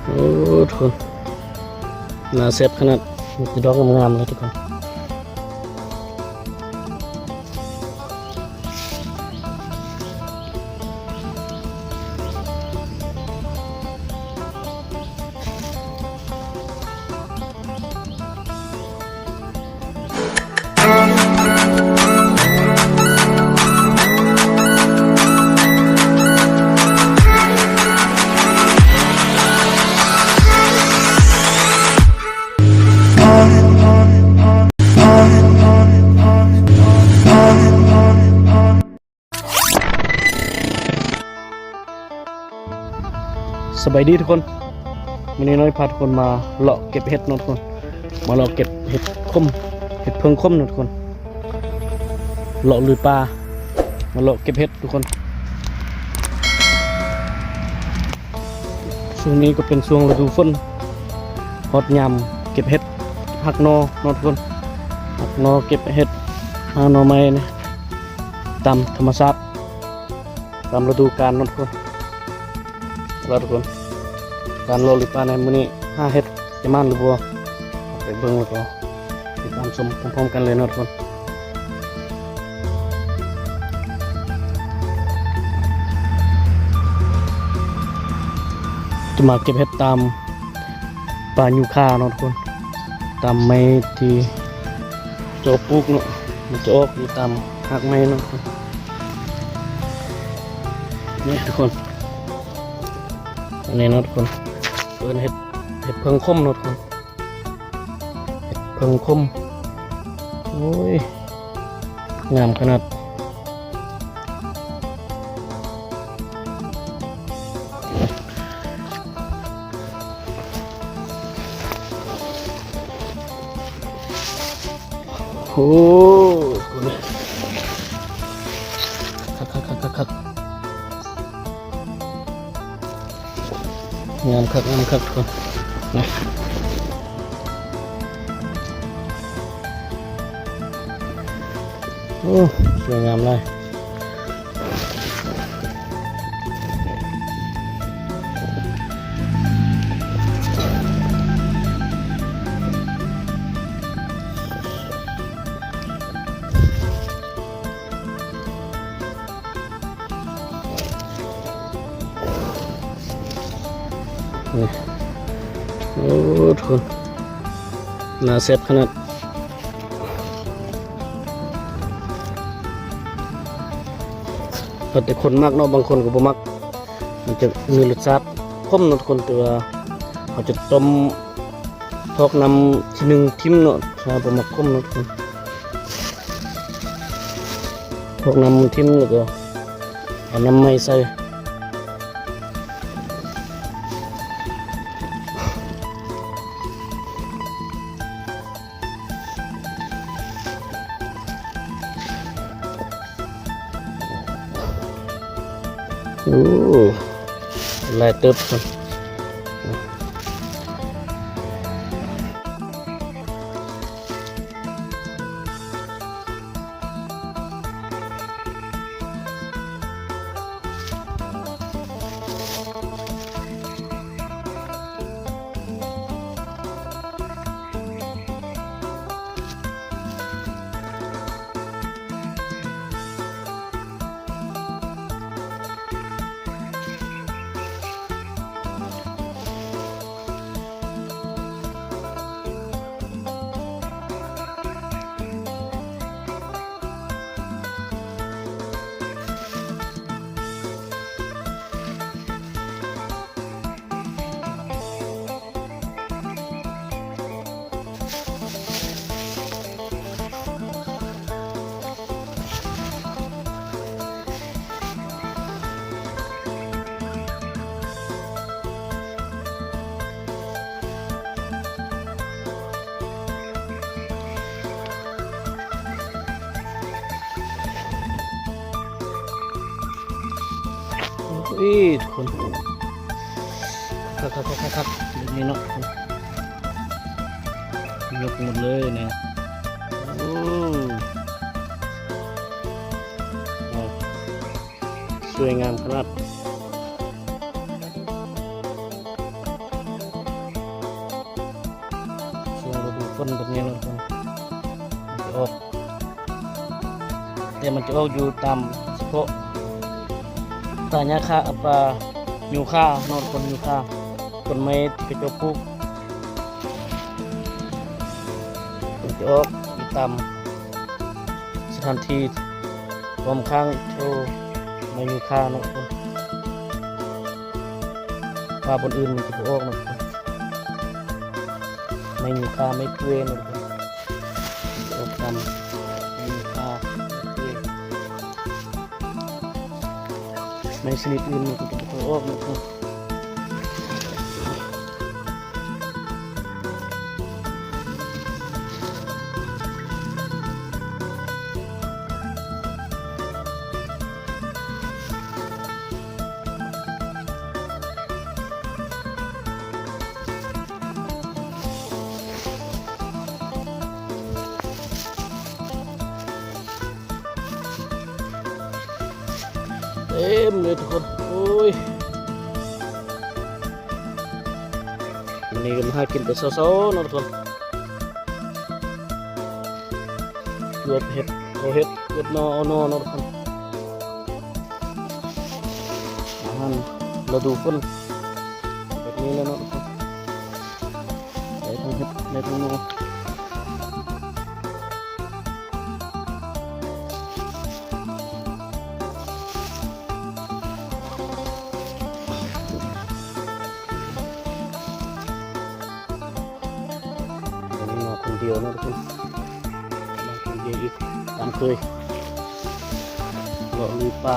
ໂອ້ ທຸກຄົນ ໜ້າແຊບຂະໜາດ ມີແຕ່ດອກງາມໆເລີຍທຸກຄົນ. ສະບາຍດີທຸກຄົນ, ມື້ນີ້ນ້ອຍພາທຸກຄົນມາເລາະເກັບເຫັດເນາະທຸກຄົນ, ມາເລາະເກັບເຫັດຂົມ ເຫັດເຜິ້ງຂົມເນາະທຸກຄົນ, ເລາະລຸຍປ່າ ມາເລາະເກັບເຫັດທຸກຄົນ. ຊ່ວງນີ້ກໍເປັນຊ່ວງລະດູຝົນ ຮອດຍາມເກັບເຫັດ ຫັກໜໍ່ເນາະທຸກຄົນ, ຫັກໜໍ່ເກັບເຫັດ ຫາໜໍ່ໄມ້ນີ້ ຕາມທຳມະຊາດ ຕາມລະດູການເນາະທຸກຄົນ. ລະທຸກຄົນ ການເລາະລຸຍປ່າໃນມື້ນີ້ ຫາເຫັດຈະໝານຫຼືບໍ່ ໄປເບິ່ງ ແລ້ວກໍຕິດຕາມຊົມພ້ອມໆກັນເລີຍເນາະທຸກຄົນ. ຈະມາເກັບເຫັດຕາມປ່າຢູຄາເນາະທຸກຄົນ, ຕາມໄມ້ທີ່ ຈະປູກເນາະ ມັນຈະອອກຢູ່ຕາມຮາກໄມ້ເນາະ. ນີ້ທຸກຄົນ ອັນນີ້ເນາະທຸກຄົນ ເອີ້ນເຫັດ ເຫັດເຜິ້ງຂົມເນາະທຸກຄົນ, ເຫັດເຜິ້ງຂົມ. ໂອ້ຍ ງາມຂະໜາດ. ໂອ້ ຄັກໆໆໆໆ ງາມຄັກ ງາມຄັກທຸກຄົນ. ໂອ້ ສວຍງາມຫຼາຍ. ນີ້ ໂອ້ ທຸກຄົນ ໜ້າແຊບຂະໜາດ. ແລ້ວແຕ່ຄົນມັກເນາະ, ບາງຄົນກໍບໍ່ມັກ, ມັນຈະມີລົດຊາດຂົມເນາະທຸກຄົນ, ແຕ່ວ່າເຮົາຈະຕົ້ມ ຖອກນ້ຳທີໜຶ່ງຖິ້ມເນາະ, ຖ້າບໍ່ມັກຂົມເນາະທຸກຄົນ, ຖອກນ້ຳມັນຖິ້ມ ແລ້ວກໍເອົານ້ຳໃໝ່ໃສ່. ໂອ້ ຫຼາຍເຕີບ. ໂອ້ຍ ທຸກຄົນ ຄັກໆໆໆ ແບບນີ້ເນາະ ຍົກໝົດເລີຍນີ້. ໂອ້ ໂອ້ ສວຍງາມຂະໜາດ. ນແບບນີ້ເນາະທຸກຄົນ ມັນຈະອອກ ແຕ່ມັນຈະອອກຢູ່ຕາມສະເພາະປ່າຫຍ້າຄາ ປ່າຫຍ້າຄາເນາະທຸກຄົນ ຫຍ້າຄາ ຕົ້ນໄມ້ທີ່ເຂົາເຈົ້າປູກ ມັນຈະອອກຢູ່ຕາມສະຖານທີ່ອ້ອມຂ້າງແຖວໄມ້ຫຍ້າຄາເນາະທຸກຄົນ ປ່າບ່ອນອື່ນມັນຈະບໍ່ອອກເນາະທຸກຄົນ ໄມ້ຫຍ້າຄາ ໄມ້ເປື່ອຍເນາະທຸກຄົນ ອອກຕາມໄມ້ຫຍ້າຄາ ໄມ້ເປື່ອຍ ໄມ້ຊະນິດອື່ນມັນກໍຈະບໍ່ຄ່ອຍອອກເນາະ. ເຕັມເລີຍທຸກຄົນ ໂອ້ຍ ມື້ນີ້ກໍມາຫາກິນແຕ່ເຊົ້າໆເນາະທຸກຄົນ ກວດເຫັດ ເອົາເຫັດ ກວດໜໍ່ ເອົາໜໍ່ເນາະທຸກຄົນ ອາຫານລະດູຝົນແບບນີ້ແຫຼະເນາະທຸກຄົນ ໄດ້ທັງເຫັດ ໄດ້ທັງໜໍ່ ວັນນີ້ມາຄົນດຽວເນາະທຸກຄົນ ມາຄົນດຽວອີກຕາມເຄີຍ ເລາະລຸຍປ່າ.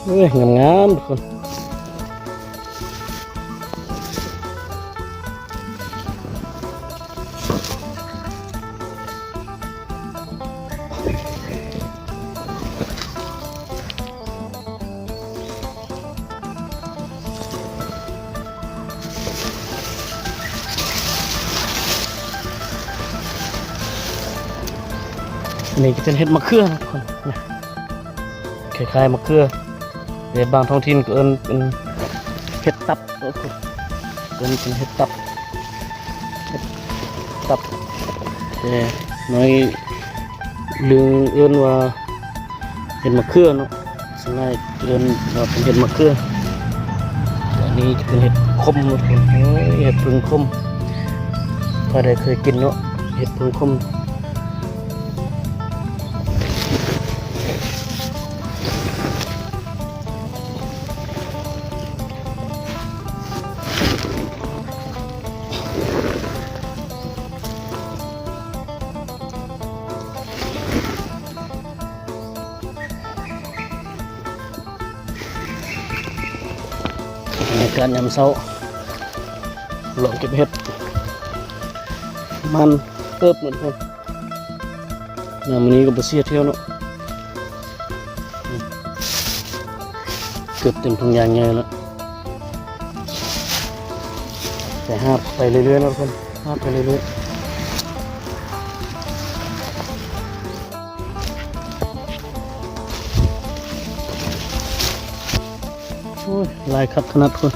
ເອີຍ ງາມໆ ທຸກຄົນ ອັນນີ້ກໍເປັນເຫັດມະເຂືອນະທຸກຄົນ ນະ ຄ້າຍໆ ມະເຂືອ ແຕ່ບາງທ້ອງຖິ່ນກໍເອີ້ນເປັນເຫັດຕັບ ເອີ້ນເປັນເຫັດຕັບ ເຫັດຕັບ ແຕ່ນ້ອຍ ຫຼື ເອີ້ນວ່າເຫັດມະເຂືອເນາະ ສ່ວນຫຼາຍເອີ້ນວ່າເປັນເຫັດມະເຂືອ ອັນນີ້ຈະເປັນເຫັດຂົມເນາະ ເຫັດເຜິ້ງຂົມ ໃຜໃດເຄີຍກິນເນາະ ເຫັດເຜິ້ງຂົມ. ບັນຍາກາດຍາມເຊົ້າ ເລາະເກັບເຫັດ ມັນເຕີບເນາະ ຍາມມື້ນີ້ກໍບໍ່ເສຍທ່ຽວເນາະ ເກືອບເຕັມຖົງຢາງໃຫຍ່ແລ້ວ ແຕ່ຫາບໄປເລື້ອຍໆເນາະທຸກຄົນ ຫາບໄປເລື້ອຍໆ ໂອ້ຍ ຫຼາຍຄັກຂະໜາດພຸ້ນ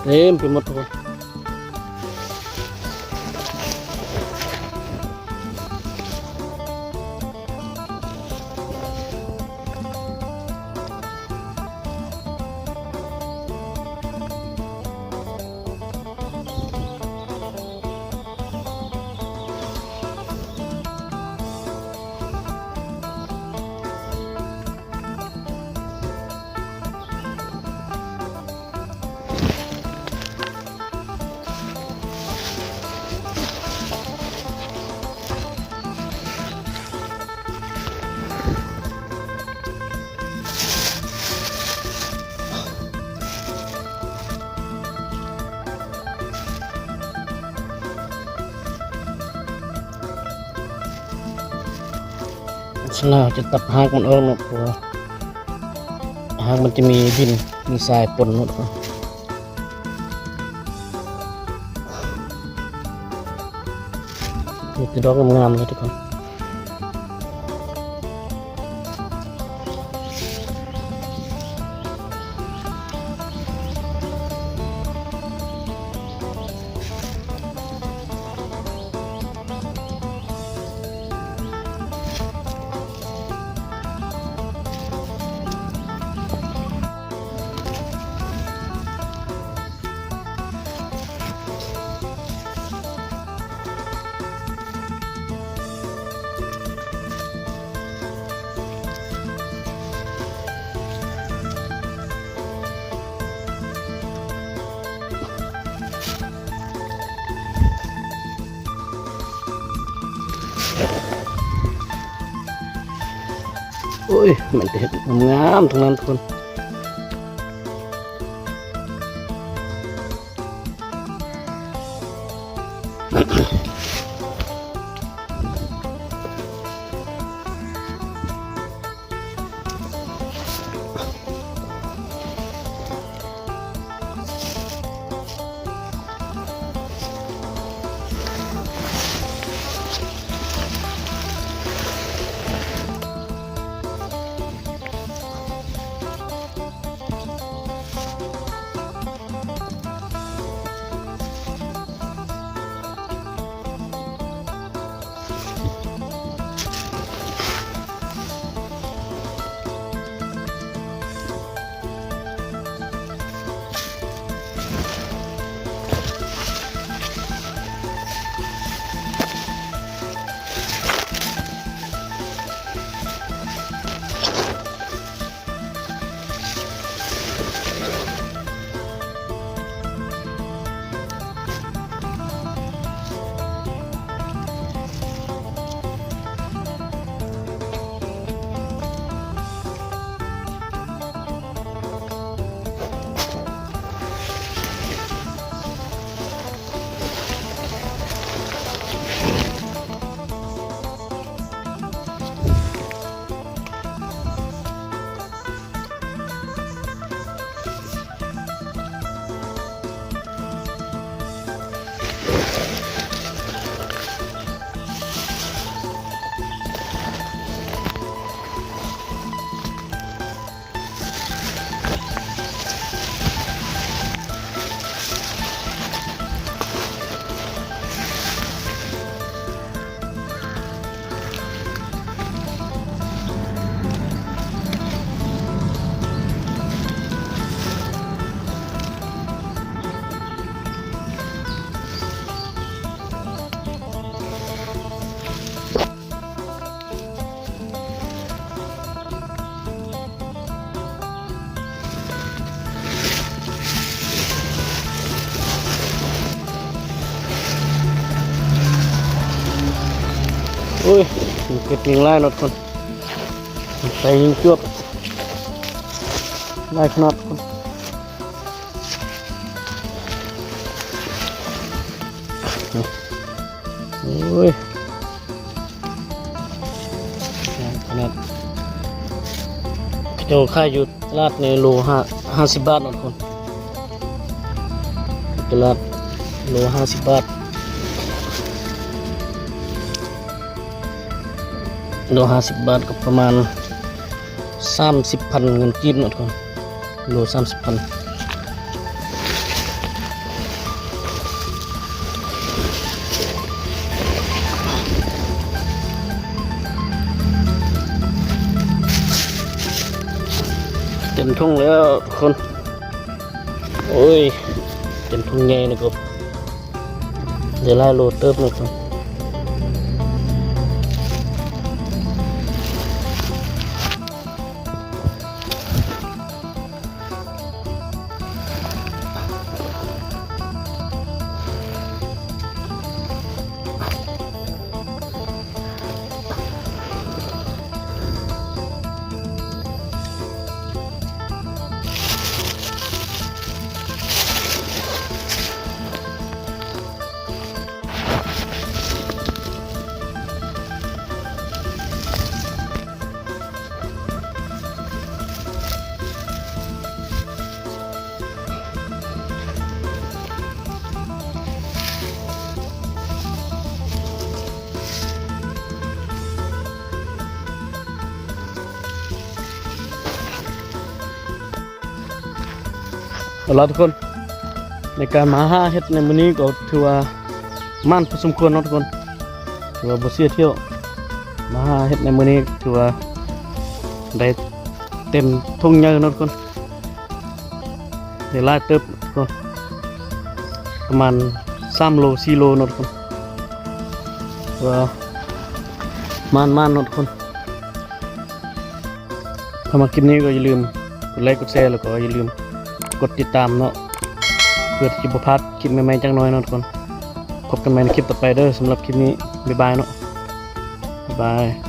ເຕັມໄປໝົດພຸ້ນ. ສະເນາະ ຈະຕັດຮາກມັນອອກເນາະ ເພາະວ່າຮາກມັນຈະມີດິນ ມີຊາຍປົນເນາະ ມີແຕ່ດອກງາມໆເລີຍທຸກຄົນ. ໂອ້ຍ ມັນເຮັດງາມໆ ທັງນັ້ນທຸກຄົນ. ໂອ້ຍ ມັນເກັບຍິງຫຼາຍເນາະທຸກຄົນ ໄປຍິງຈວບ ຫຼາຍຂະໜາດທຸກຄົນ. ໂອ້ຍ ຂະໜາດ ເຂົາເຈົ້າຂາຍຢູ່ຕະຫຼາດໃນໂລຫ້າ ຫ້າສິບບາດເນາະທຸກຄົນ ຕະຫຼາດໂລຫ້າສິບບາດ ໂລຫ້າສິບບາດ ກໍປະມານສາມສິບພັນເງິນກີບເນາະທຸກຄົນ ໂລສາມສິບພັນ. ເຕັມຖົງແລ້ວທຸກຄົນ ໂອ້ຍ ເຕັມຖົງໃຫຍ່ນະ ກໍໄດ້ຫຼາຍໂລເຕີບເນາະ. ໂ ເອົາລະທຸກຄົນ ໃນການມາຫາເຫັດໃນມື້ນີ້ກໍຖືວ່າໝານພໍສົມຄວນເນາະທຸກຄົນ ຖືວ່າບໍ່ເສຍຖ້ຽວ ມາຫາເຫັດໃນມື້ນີ້ຖືວ່າໄດ້ເຕັມຖົງໃຫຍ່ເນາະທຸກຄົນ ໄດ້ຫຼາຍເຕີບທຸກຄົນ ປະມານສາມໂລ ສີ່ໂລເນາະທຸກຄົນ ຖືວ່າໝານໆເນາະທຸກຄົນ. ຖ້າມັກຄລິບນີ້ກໍຢ່າລືມກົດໄລກ໌ ກົດແຊ ແລ້ວກໍຢ່າລືມກົດຕິດຕາມເນາະ ເພື່ອທີ່ຈະບໍ່ພາດຄລິບໃໝ່ໆຈັກໜ້ອຍເນາະທຸກຄົນ. ພົບກັນໃໝ່ໃນຄລິບຕໍ່ໄປເດີ. ສຳລັບຄລິບນີ້ ບາຍບາຍເນາະ ບາຍບາຍ.